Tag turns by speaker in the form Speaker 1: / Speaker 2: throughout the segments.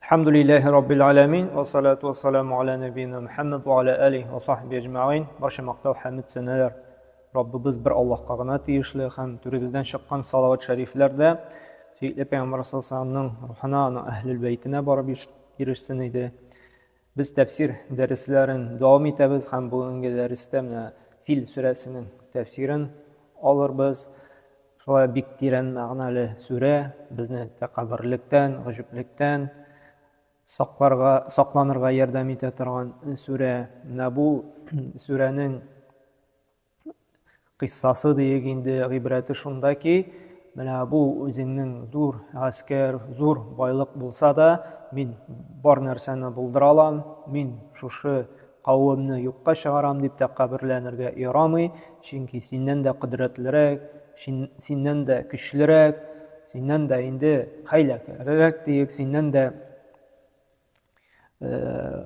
Speaker 1: Әлхәмдүлилләһи раббил аләмин, вә салату вә саламу аля нәбиина Мөхәммәд вә аля алиһи вә сахбиһи әҗмәгыйн. Барча мактау, хәмд, сәнәләр Раббыбыз бер Аллаһка гына тиешле һәм түребездән чыккан салават шәрифләр дә сөекле Пәйгамбәр саллаллаһу рухына, аның әһлел бәйтенә барып ирешсен иде. Без тәфсир дәресләрен дәвам итәбез һәм бүгенге дәрестә менә Фил сүрәсенең тәфсирен алырбыз. Шулай бик тирән мәгънәле сүрә безне тәкәбберлектән, гаҗәплектән сакларга, сакланырга ярдәм итә торган сүрә. Менә бу сүрәнең кыйссасы диек инде, гыйбрәте шунда ки, менә бу үзеңнең зур гаскәр, зур байлык булса да, мин бар нәрсәне булдыра алам, мин шушы кавемне юкка чыгарам дип тәкәбберләнергә ярамый, чөнки синнән дә кодрәтлерәк, синнән дә көчлерәк, синнән дә инде хәйләкәррәк диек, синнән дә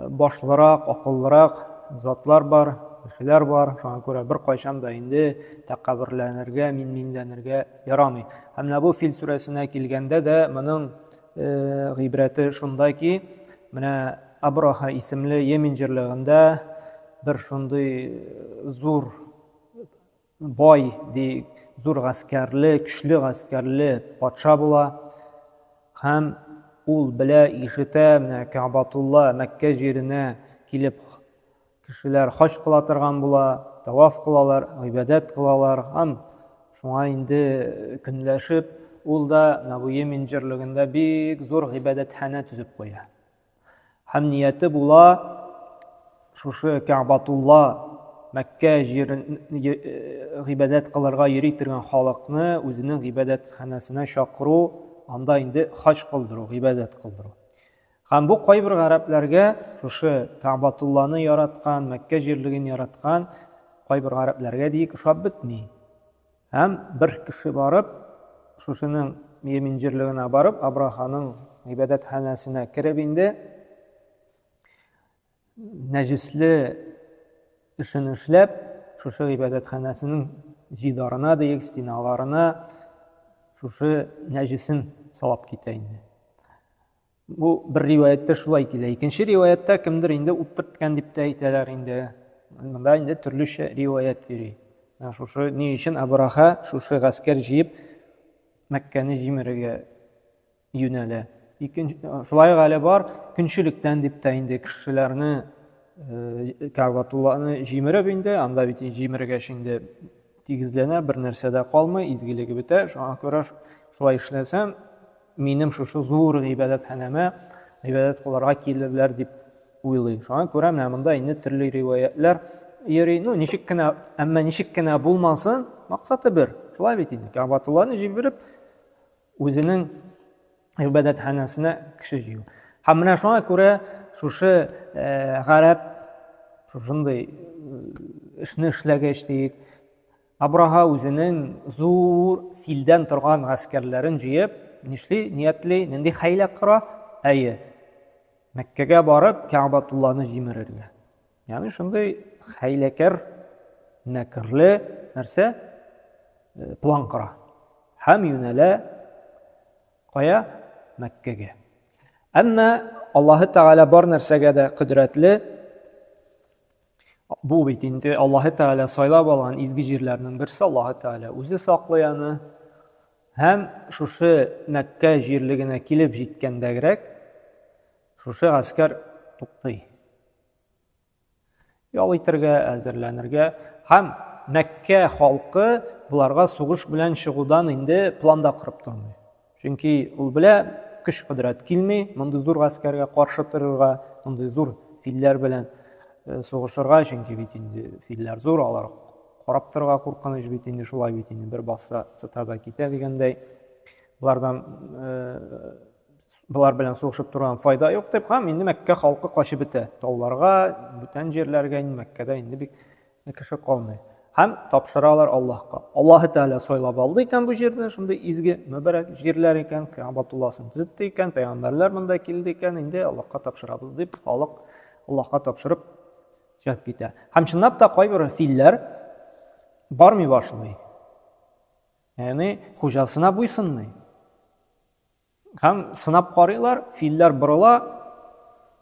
Speaker 1: башлырак, акыллырак затлар бар, кешеләр бар. Шуңа күрә беркайчан да инде тәкәбберләнергә, мин-минләнергә ярамый. Һәм менә бу Фил сүрәсенә килгәндә дә моның гыйбрәте шунда ки, менә Абраха исемле Йемен җирлегендә бер шундый зур бай, ди, зур гаскәрле, көчле гаскәрле патша була. Һәм ул белә, ишетә, менә Кәгъбатулла Мәккә җиренә килеп кешеләр хаҗ кыла торган була, таваф кылалар, гыйбадәт кылалар һәм шуңа инде көнләшеп, ул да менә бу Йемен җирлегендә бик зур гыйбадәтханә төзеп куя. Һәм нияте була шушы Кәгъбатулла Мәккә җирен гыйбадәт кылырга йөри торган халыкны үзенең гыйбадәтханәсенә чакыру, анда инде хаҗ кылдыру, гыйбадәт кылдыру. Һәм бу кайбер гарәпләргә шушы Кәгъбатулланы яраткан, Мәккә җирлеген яраткан кайбер гарәпләргә диек ошап бетми. Һәм бер кеше барып, шушының Йемен җирлегенә барып, Абраханың гыйбадәтханәсенә кереп инде, нәҗесле эшен эшләп, шушы гыйбадәтханәсенең җидарына диек, стеналарына шушы нәҗесен салап китә инде. Бу бер риваятьтә шулай килә. Икенче риваятьтә кемдер инде ут төрткән дип тә әйтәләр инде. Монда инде төрлечә риваять йөри. Менә шушы ни өчен Абраха шушы гаскәр җыеп Мәккәне җимерергә юнәлә. Икенче шулай ук әле бар көнчелектән дип тә инде кешеләрне Кәгъбатулланы җимереп инде, анда бит җимергәч инде тигезләнә, бер нәрсә дә калмый, изгелеге бетә. Шуңа күрә шулай эшләсәм, минем шушы зур гыйбадәтханәмә гыйбадәт кылырга килерләр дип уйлый. Шуңа күрә менә монда инде төрле риваятьләр йөри. Ну, ничек кенә, әмма ничек кенә булмасын, максаты бер. Шулай бит инде. Кәгъбатулланы җибәреп, үзенең гыйбадәтханәсенә кеше җыю. Һәм менә шуңа күрә шушы э, гарәп шушындый э, эшне эшләгәч диек, Абраһа үзенең зур филдән торган гаскәрләрен җыеп, нишли, ниятли, нинди хәйлә кора? Әйе, Мәккәгә барып, Кәгъбатулланы җимерергә. Ягъни шундый хәйләкәр, мәкерле нәрсә э, план кора. Һәм юнәлә кая? Мәккәгә. Әмма Аллаһы Тәгалә бар нәрсәгә дә кодрәтле, Бу бит инде Аллаһы Тәгалә сайлап алган изге җирләрнең берсе, Аллаһы Тәгалә үзе саклый аны. Һәм шушы Мәккә җирлегенә килеп җиткәндәгрәк шушы гаскәр туктый. Ял итәргә, әзерләнергә һәм Мәккә халкы боларга сугыш белән чыгудан инде план да корып тормый. Чөнки ул белә, көч-кодрәт килми мондый зур гаскәргә каршы торырга, мондый зур филләр белән э, сугышырга, чөнки бит инде филләр зур, алар карап торырга куркыныч бит инде, шулай бит инде, бер басса сыта да китә дигәндәй. Болардан э, болар белән сугышып торган файда юк дип, һәм инде Мәккә халкы качып бетә. Тауларга, бүтән җирләргә инде Мәккәдә инде бик кеше калмый. Һәм тапшыралар Аллаһка. Аллаһы Тәгалә сайлап алды икән бу җирне, шундый изге, мөбарәк җирләр икән, Кәгъбатулласын төзетте икән, пәйгамбәрләр монда килде икән, инде Аллаһка тапшырабыз дип, халык Аллаһка тапшырып чыгып китә. Һәм чынлап та кайбер филләр бармый башлый. Ягъни хуҗасына буйсынмый. Һәм сынап карыйлар, филләр борыла.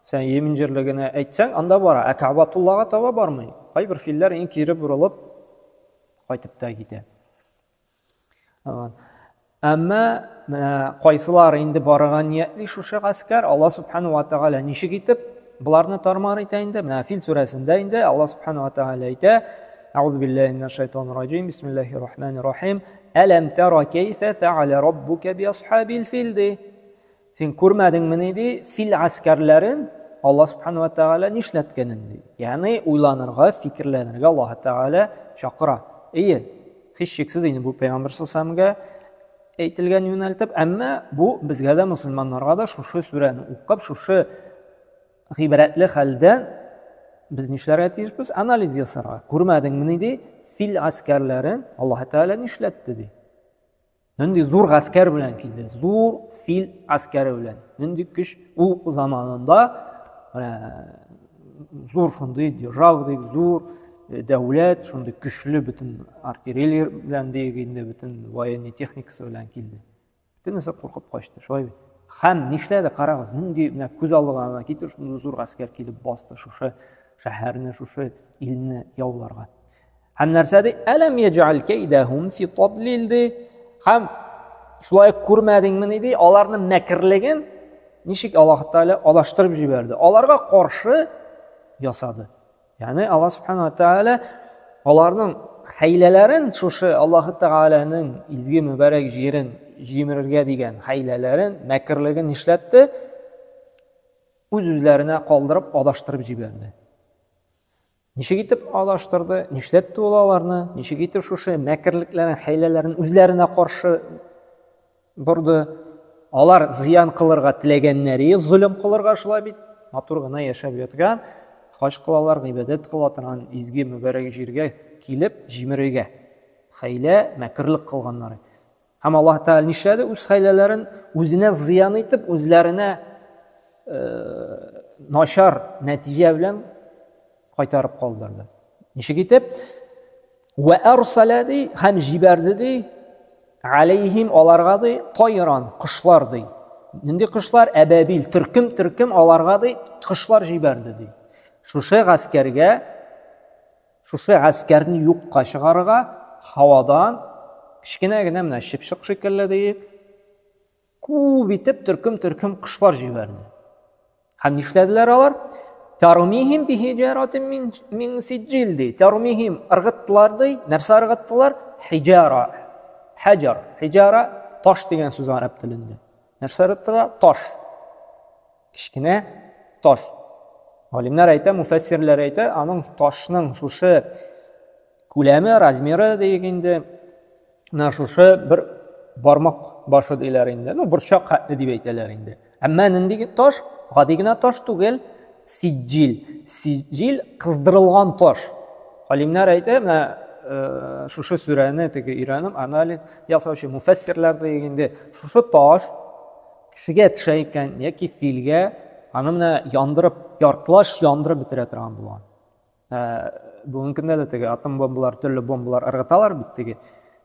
Speaker 1: Сән Йемен җирлегенә әйтсәң, анда бара. Ә Кәгъбатуллага таба бармый. Кайбер филләр иң кире борылып кайтып та китә. Әмма менә кайсылар инде барырга ниятли шушы гаскәр, Алла субхану ва тааля ничек итеп боларны тармар итә инде? Менә Фил сүрәсендә инде Алла субхану ва тааля әйтә: Әгъузу биллаһи минәш шайтанир раҗим. Бисмиллаһир рахманир рахим. Әләм тара кәйфә фәәлә раббука би асхабил фил ди. Син күрмәдеңмени ди, фил гаскәрләрен Алла субхану ва тааля нишләткәнен ди. Ягъни уйланырга, фикерләнергә Аллаһ Тәгалә чакыра. Әйе, һичшиксез инде бу пәйгамбер саллаллаһу әйтелгән юнәлтеп, әмма бу безгә дә мусульманнарга да шушы сүрәне укып, шушы гыйбрәтле хәлдән без нишләргә тиешбез? Анализ ясарга. Күрмәдеңмени ди, фил гаскәрләрен Аллаһ Тәгалә нишләтте ди. Нинди зур гаскәр белән килде. Зур фил гаскәре белән. Нинди көч ул заманында менә зур шундый держава дип, зур э, дәүләт, шундый көчле бөтен артиллерия белән диек инде, бөтен военный техникасы белән килде. Бөтенесе куркып качты, шулай бит. Һәм нишләде, карагыз, нинди менә күз алдыга гына китер, шундый зур гаскәр килеп басты шушы шәһәрне, шушы илне яуларга. Һәм нәрсә ди? Әләм яҗәл кәйдәһум фи тадлил ди. Һәм шулай күрмәдеңмени ди, аларның мәкерлеген ничек Аллаһ Тәгалә алаштырып җибәрде. Аларга каршы ясады. Ягъни Аллаһ Субхану Тәгалә аларның хәйләләрен шушы Аллаһ Тәгаләнең изге мөбарәк җирен җимерергә дигән хәйләләрен, мәкерлеген нишләтте? Үз-үзләренә калдырып адаштырып җибәрде. Ничек итеп адаштырды, нишләтте ул аларны, ничек итеп шушы мәкерлекләрен, хәйләләрен үзләренә каршы борды. Алар зыян кылырга теләгәннәре, золым кылырга шулай бит, матур гына яшәп яткан, хаҗ кылалар, гыйбадәт кыла торган изге мөбарәк җиргә килеп җимерергә. Хәйлә, мәкерлек кылганнары. Һәм Аллаһ Тәгалә нишләде? Үз хәйләләрен үзенә зыян итеп, үзләренә э, начар нәтиҗә белән кайтарып калдырды. Ничек итеп? Вә арсала ди, һәм җибәрде ди, алейхим аларга ди, тайран, кошлар ди. Нинди кошлар? Әбәбил, төркем-төркем аларга ди, кошлар җибәрде ди. Шушы гаскәргә Шушы гаскәрне юкка чыгарырга һавадан кечкенә генә менә чыпчык шикелле диек, күп итеп төркем-төркем кошлар җибәрде. Һәм нишләделәр алар? Тармихим бихиҗаратин мин мин сиҗил ди. Тармихим ыргыттылар ди. Нәрсә ыргыттылар? Хиҗара. Хаҗар. Хиҗара таш дигән сүз гарәп телендә. Нәрсә ыргыттылар? Таш. Кечкенә таш. Галимнәр әйтә, муфәссирләр әйтә, аның ташның шушы күләме, размеры диек инде, менә шушы бер бармак башы диләр инде. Ну, борчак хәтле дип әйтәләр инде. Әмма нинди таш? Гади генә таш түгел, сиҗил. Сиҗил кыздырылган таш. Галимнәр әйтә, менә э, шушы сүрәне теге өйрәнеп, анализ ясаучы муфәссирләр диек инде, шушы таш Кешегә төшә икән яки филгә, аны менә яндырып, яртылаш яндырып бетерә торган булган. Ә, бүгенге көндә дә теге атом бомбалар, төрле бомбалар ыргыталар бит теге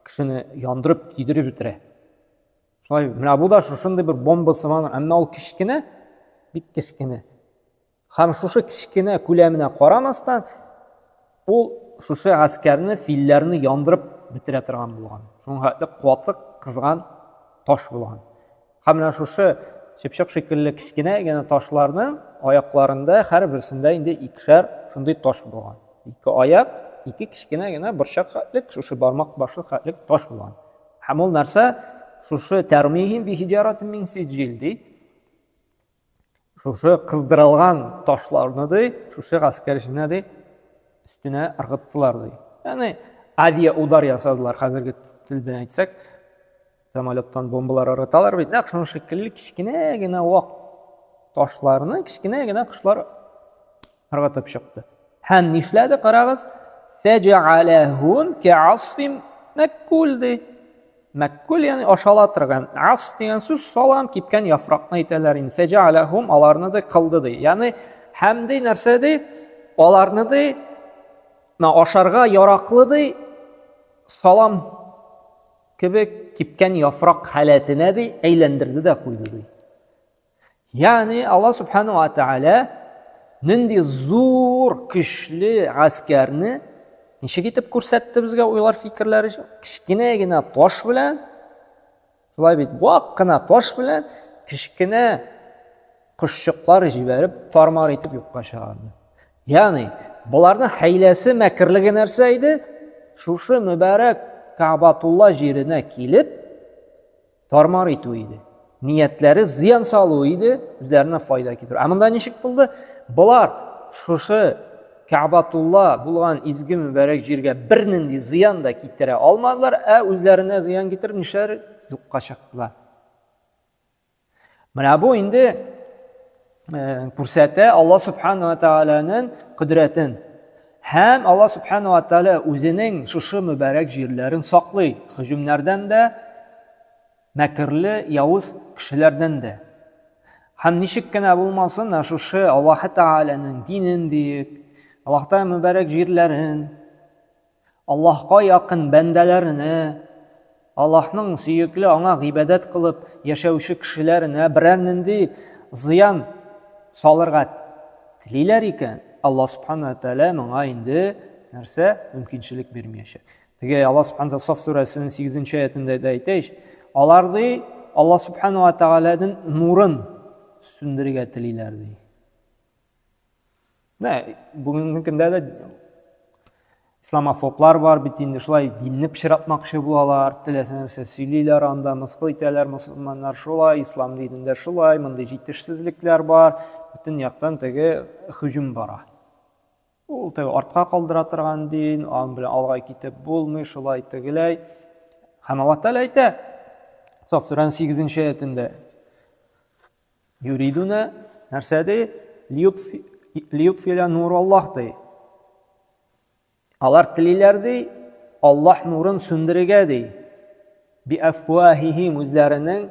Speaker 1: кешене яндырып, көйдереп бетерә. Шулай, менә бу да шушындый бер бомба сыман, әмма ул кечкенә, бик кечкенә. Һәм шушы кечкенә күләменә карамастан, ул шушы гаскәрне, филләрне яндырып бетерә торган булган. Шуңа хәтле куатлы кызган таш булган. Һәм менә шушы чыпчык шикелле кечкенә генә ташларның аякларында һәрберсендә инде икешәр шундый таш булган. Ике аяк, ике кечкенә генә борчак хәтлек, шушы бармак башы хәтлек таш булган. Һәм ул нәрсә? Шушы тәрмихим бихиҗаратин мин сиҗил ди. Шушы кыздырылган ташларны ди, шушы гаскәр эченә ди, өстенә ыргыттылар ди. Ягъни авиаудар ясадылар, хәзерге тел белән әйтсәк, самолеттан бомбалар ыргыталар бит, нәкъ шуның шикелле кечкенә генә вак ташларны кечкенә генә кошлар ыргытып чыкты. Һәм нишләде, карагыз, фәҗәаләһум кәасфим мәккүл ди. Мәккүл ягъни ашала торган. Ас дигән сүз салам кипкән яфракны әйтәләр инде. Фәҗәаләһум аларны ди кылды ди. Ягъни һәм ди нәрсә ди? Аларны ди ашарга яраклы ди салам кебек кипкән яфрак халәтенә ди әйләндерде дә куйды ди. Ягъни Аллаһ субхану ва тааля нинди зур көчле гаскәрне ничек итеп күрсәтте безгә уйлар фикерләр өчен? Кечкенә генә таш белән, шулай бит, вак кына таш белән кечкенә кошчыклар җибәреп тармар итеп юкка чыгарды. Ягъни боларның хәйләсе, мәкерлеге нәрсә иде? Шушы мөбарәк Каабатулла җиренә килеп, тармар итү иде. Ниятләре зыян салу иде, үзләренә файда китерү. Ә монда ничек булды? Болар шушы Кәгъбатулла булган изге мөбарәк җиргә бернинди зыян да китерә алмадылар, ә үзләренә зыян китереп нишләр? Юкка чыктылар. Менә бу инде э, күрсәтә Алла субхана ва тааляның кодрәтен. Һәм Алла субхана ва тааля үзенең шушы мөбарәк җирләрен саклый, һөҗүмнәрдән дә, мәкерле, явыз кешеләрдән дә. Һәм ничек кенә булмасын, ә шушы Аллаһы Тәгаләнең динен диеп, Аллаһ Тәгалә мөбарәк җирләрен, Аллаһка якын бәндәләренә, Аллаһның сөекле аңа гыйбадәт кылып яшәүче кешеләренә берәр нинди зыян салырга телиләр икән, Аллаһ Субхана Тәгалә моңа инде нәрсә мөмкинчелек бирмәячәк. Теге Аллаһ Субхана Тәгалә Саф сүрәсенең 8 аятендә дә әйтә ич, алар ди Аллаһ Субхана Тәгаләнең нурын сүндерергә телиләр ди. Менә бүгенге көндә дә исламофоблар бар бит инде, шулай динне пычратмакчы булалар, теләсә нәрсә сөйлиләр анда, мыскыл итәләр, мөселманнар шулай, ислам динендә шулай, мондый җитешсезлекләр бар, бөтен яктан теге һөҗүм бара. Ул теге артка калдыра торган дин, аның белән алга китеп булмый, шулай тегеләй. Һәм Аллаһ Тәгалә әйтә, Саф сүрәнең 8 аятендә, Юридуна нәрсә ди? Лиютфиля нур Аллаһ ди. Алар телиләр ди, Аллаһ нурын сүндерергә ди. Би афвахихим үзләренең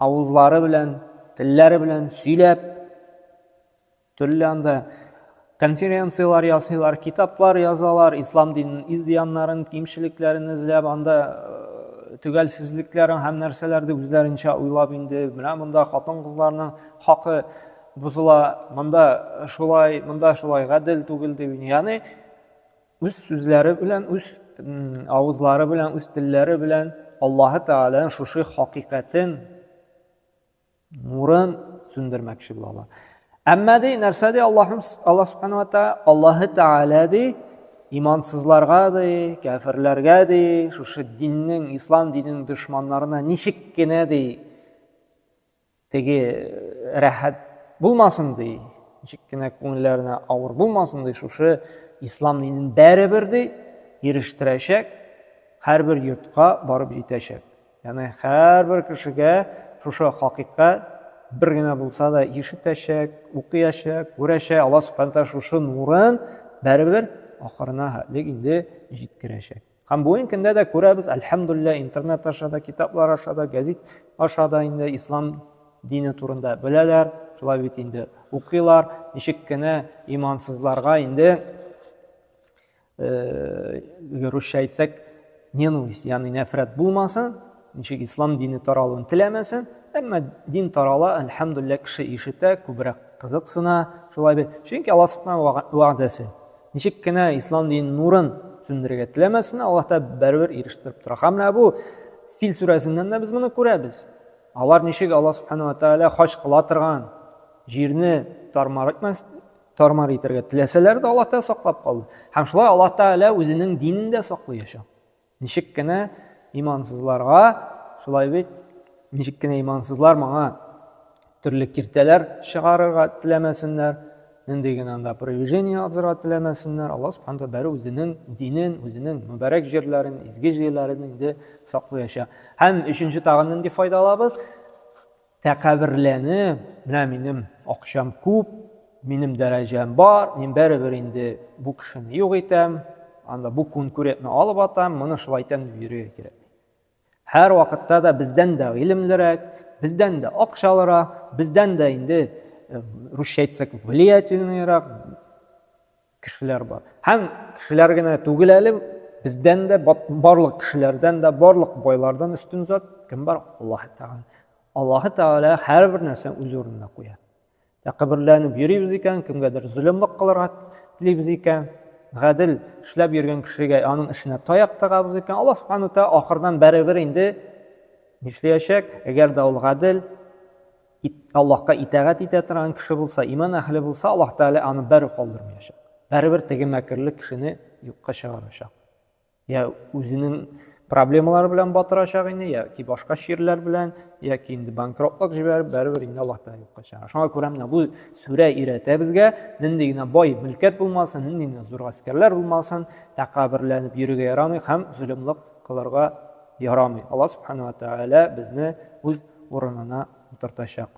Speaker 1: авызлары белән, телләре белән сөйләп, Төрле анда конференцияләр ясыйлар, китаплар язалар, ислам диненең изъяннарын, кимчелекләрен эзләп, анда э, төгәлсезлекләрен һәм нәрсәләрне үзләренчә уйлап инде, менә монда хатын-кызларның хакы бозыла, монда шулай, монда шулай гадел түгел дип, ягъни үз сүзләре белән, үз авызлары белән, үз телләре белән Аллаһы Тәгаләнең шушы хакыйкатен нурын сүндермәкче булалар. Әмма ди, нәрсә ди Аллаһым Аллаһ субхану ва тааля? Аллаһы Тааля ди, имансызларга ди, кәферләргә ди, шушы диннең, ислам диненең дошманнарына ничек кенә ди, теге э, рәхәт булмасын ди, ничек кенә күңелләренә авыр булмасын ди, шушы ислам динен бәребер ди, ирештерәчәк, һәрбер йортка барып җитәчәк. Ягъни һәрбер кешегә шушы хакыйкать бер генә булса да ишетәчәк, укыячак, күрәчәк. Алла Субхану тәгалә шушы нурын бәребер ахырына хәтлек инде җиткерәчәк. Һәм бүгенге көндә дә күрәбез, әлхәмдулилла, интернет аша да, китаплар аша да, гәзит аша да инде ислам дине турында беләләр, шулай бит инде укыйлар, ничек кенә имансызларга инде Э, русча әйтсәк, ненависть, ягъни нәфрәт булмасын, ничек ислам дине таралуын теләмәсен, әмма дин тарала, әлхәмдулилла, кеше ишетә, күбрәк кызыксына, шулай бит. Чөнки Аллаһ субхана вәгъдәсе. Ничек кенә ислам динен нурын сүндерергә теләмәсен, Аллаһ та бәрбер ирештереп тора. Һәм менә бу Фил сүрәсеннән дә без моны күрәбез. Алар ничек Аллаһ субхана ва тааля хаҗ кыла торган җирне тармар итмәс, тармар итәргә теләсәләр дә Аллаһ Тәгалә саклап калды. Һәм шулай Аллаһ Тәгалә үзенең динен дә саклыячак. Ничек кенә имансызларга, шулай бит, ничек кенә имансызлар моңа төрле киртәләр чыгарырга теләмәсеннәр, нинди генә анда опровержение язырга теләмәсеннәр, Аллаһ Субхану тәгалә бәре үзенең динен, үзенең мөбарәк җирләрен, изге җирләрен инде саклыячак. Һәм өченче тагын нинди файда алабыз? Тәкәбберләнеп, менә минем акчам күп, минем дәрәҗәм бар, мин бәребер инде бу кешене юк итәм, анда бу конкурентны алып атам, моны шулай итәм дип йөрергә кирәк. Һәр вакытта да бездән дә гыйлемлерәк, бездән дә акчалырак, бездән дә инде э, русча әйтсәк, влиятельныйрак кешеләр бар. Һәм кешеләр генә түгел әле, бездән дә, барлык кешеләрдән дә, барлык байлардан өстен зат кем бар? Аллаһ Тәгалә. Аллаһ Тәгалә һәрбер нәрсәне үз урынына куя. Тәкәбберләнеп йөрибез икән, кемгәдер золымлык кылырга телибез икән, гадел эшләп йөргән кешегә аның эшенә таяк тагабыз икән, Аллаһ Субхану Тәгалә ахырдан бәребер инде нишләячәк? Әгәр дә ул гадел, Аллаһка итагать итә торган кеше булса, иман әһле булса, Аллаһ Тәгалә аны бәребер калдырмаячак. Бәребер теге мәкерле кешене юкка чыгарачак. Я үзенең проблемалары белән батырачак инде, яки башка чирләр белән, яки инде банкротлык җибәреп, бәребер инде Аллаһ Тәгалә юкка чыгара. Шуңа күрә менә бу сүрә өйрәтә безгә, нинди генә бай мөлкәт булмасын, нинди генә зур гаскәрләр булмасын, тәкәбберләнеп йөрергә ярамый һәм золымлык кылырга ярамый. Аллаһ Субхану ва Тәгалә безне үз урынына утыртачак.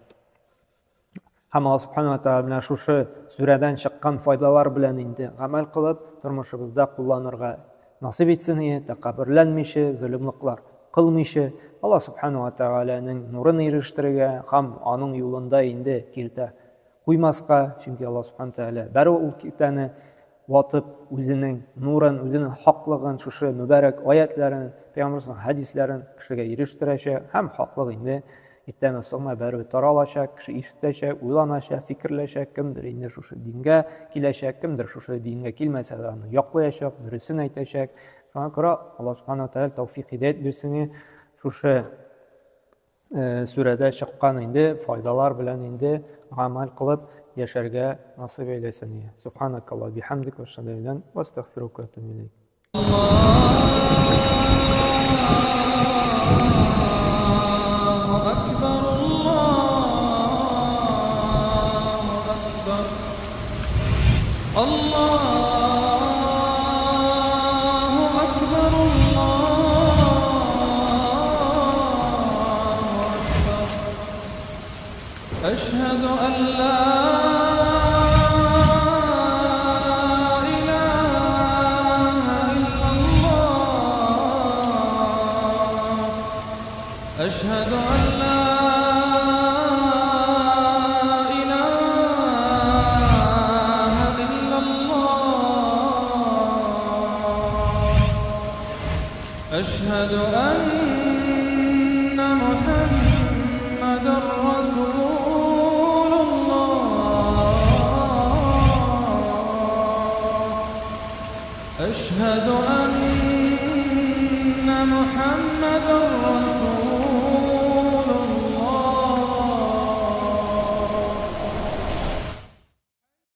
Speaker 1: Һәм Аллаһ Субхану ва Тәгалә менә шушы сүрәдән чыккан файдалар белән инде гамәл кылып, тормышыбызда кулланырга насыйп итсен, тәкәбберләнмичә, золымлыклар кылмыйча, Аллаһ Субхану ва Тәгаләнең нурын ирештерергә һәм аның юлында инде киртә куймаска, чөнки Аллаһ Субхану Тәгалә бәрү ул киртәне ватып, үзенең нурын, үзенең хаклыгын, шушы мөбарәк аятларын, пәйгамбәребезнең хәдисләрен кешегә ирештерәчәк һәм хаклык инде иртәме соңмы бәрібір таралачак, кеше ишетәчәк, уйланачак, фикерләчәк, кемдер инде шушы дингә киләчәк, кемдер шушы дингә килмәсә дә аны яклаячак, дөресен әйтәчәк. Шуңа күрә Аллаһ Субхану Тәгалә тәүфик һидәят бирсен, шушы сүрәдә чыккан инде файдалар белән инде гамәл кылып яшәргә насыйп әйләсен. Субханакаллах бихамдик ва ашһаду ан ла астагфирука ва атубу илейк.
Speaker 2: أشهد أن لا إله إلا الله أشهد أن لا إله إلا الله أشهد أن محمدا رسول الله أشهد أن محمدا رسول